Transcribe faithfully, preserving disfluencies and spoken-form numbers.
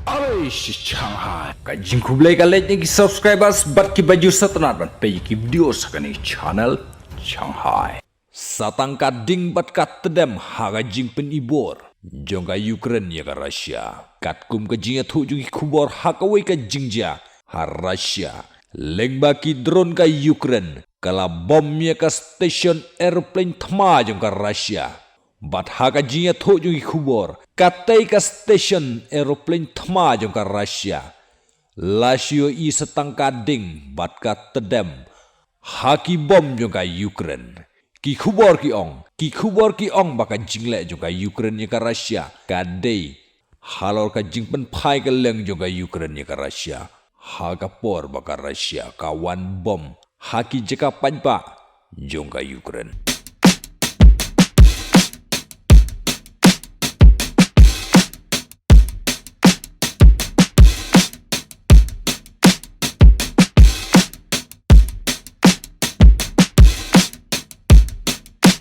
Alright, Shanghai. Ka jingkhublei ka leit na ki subscribers bad ki ba ju sngewtynnad ban peit ki video sa kane ka channel Shanghai. Sa tang ka ding bad ka tdem ha ka jingpynibor jong ka Ukraine ïa ka Russia. Katkum ka jingïathuh jong ki khubor ha kawei ka jingjia ha Russia, lyngba ki drone ka Ukraine ka la bom ïa ka station aeroplane thma jong ka Russia. Bad ha ka jingïathuh jong ki khubor, katei ka station aeroplane thma jong ka Russia la shu ïohi sa tang ka ding bad ka tdem ha ki bom jong ka Ukraine. Ki khubor ki ong, ki khubor ki ong ba ka jingleh jong ka Ukraine ïa ka Russia ka dei halor ka jingpynphai kylleng jong ka Ukraine ïa ka Russia ha ka por ba ka Russia ka wan bom ha ki jaka paidbah jong ka Ukraine.